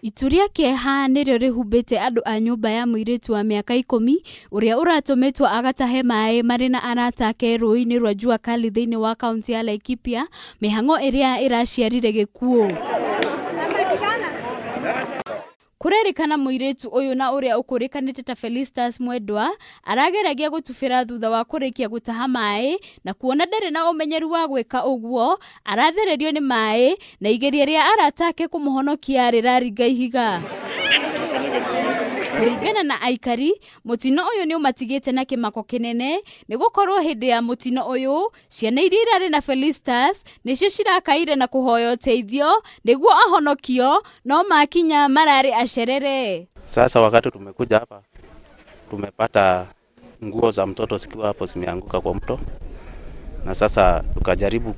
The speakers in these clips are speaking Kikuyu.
Itu rĩa kĩeha nĩrĩo rĩhumbĩte andũ a nyũmba ya mũirĩtu wa mĩaka 10 ũrĩa ũratũmĩtwo agatahe maĩ marĩ na arata ake rũĩ-inĩ rwa Jua Kali thĩinĩ wa kaunti ya Laikipia, mĩhang'o ĩrĩa ĩraciarire gĩkuũ. Kũrerĩkana mũirĩtu ũyũ na ũrĩa ũkũrĩkanĩte ta Felistus Mwendwa arageragia gũtubĩra thutha wa kũrĩkia gũtaha maĩ na kuona ndarĩ na ũmenyeru wa gwĩka ũguo arathererio nĩ maĩ na igeria rĩa arata ake kũmũhonokia rĩraringa ihiga. Kũringana na aikari, mũtino ũyũ nĩ ũmatigĩte na kĩmako kĩnene nĩ gũkorwo hĩndĩ ya mũtino ũyũ ciana iria irarĩ na Felistus nĩcio cirakaire na kũhoya ũteithio nĩguo ahonokio no makinya mararĩ acerere. Sasa wakati tumekuja hapa tumepata nguo za mtoto zikiwa hapo zimeanguka kwa mto, na sasa tukajaribu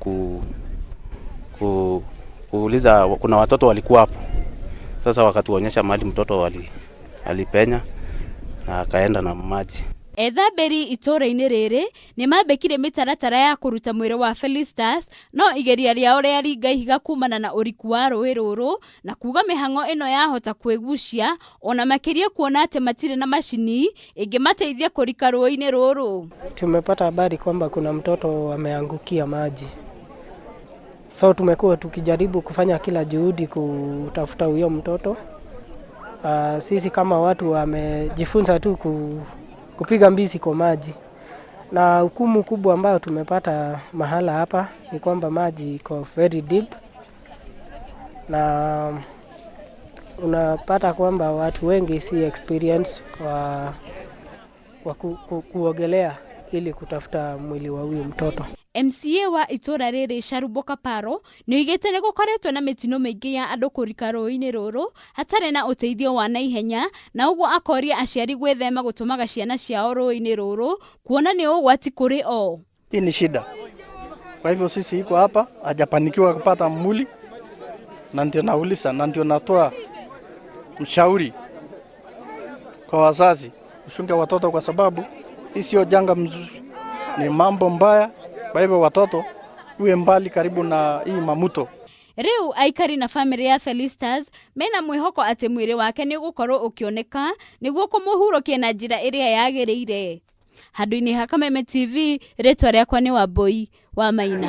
kuuliza kuna watoto walikuwa hapo. Sasa wakatuonyesha mahali mtoto alipenya na akaenda na maji. Ethambĩri itũũra-inĩ rĩrĩ nĩ mambĩkire mĩtaratara ya kũruta mwĩrĩ wa Felistus no igeria rĩao rĩaringa ihiga kumana na ũriku wa rũĩ rũrũ na kuga mĩhang'o ĩno yahota kwĩgucia ona makĩria kuona atĩ matirĩ na macini ĩngĩmateithia kũrika rũĩ-inĩ rũrũ. Tumepata habari kwamba kuna mtoto ameangukia maji, so tumekuwa tukijaribu kufanya kila juhudi kutafuta huyo mtoto. Sisi kama watu wamejifunza tu kupiga mbizi kwa maji, na hukumu kubwa ambayo tumepata mahala hapa ni kwamba maji iko very deep, na unapata kwamba watu wengi si experience kwa kuogelea ili kutafuta mwili wa huyu mtoto. MCA wa itũũra rĩrĩ Sharubo Kaparo nĩoigĩte nĩ gũkoretwo na mĩtino mĩingĩ ya andũ kũrika rũĩ-inĩ rũrũ hatarĩ na ũteithio wa naihenya na ũguo akoria aciari gwĩthema gũtũmaga ciana ciao rũĩ-inĩ rũrũ kuona nĩ ũgwati kũrĩ o. Hii ni shida. Kwa hivyo sisi iko hapa hajapanikiwa kupata mwili, na ndio nauliza na ndio natoa mshauri kwa wazazi ushunge watoto, kwa sababu hii sio janga mzuri, ni mambo mbaya. Kwa hivyo watoto uwe mbali karibu na hii mamuto. Rĩu aikari na famĩlĩ ya Felistus mena mwĩhoko atĩ mwĩrĩ wake nĩ ũgũkorwo ũkĩoneka nĩguo kũmũhurũkia na njĩra ĩrĩa yagĩrĩire. Handũ-inĩ ha Kameme TV, rĩtwa rĩakwa nĩ Wambui wa Maina.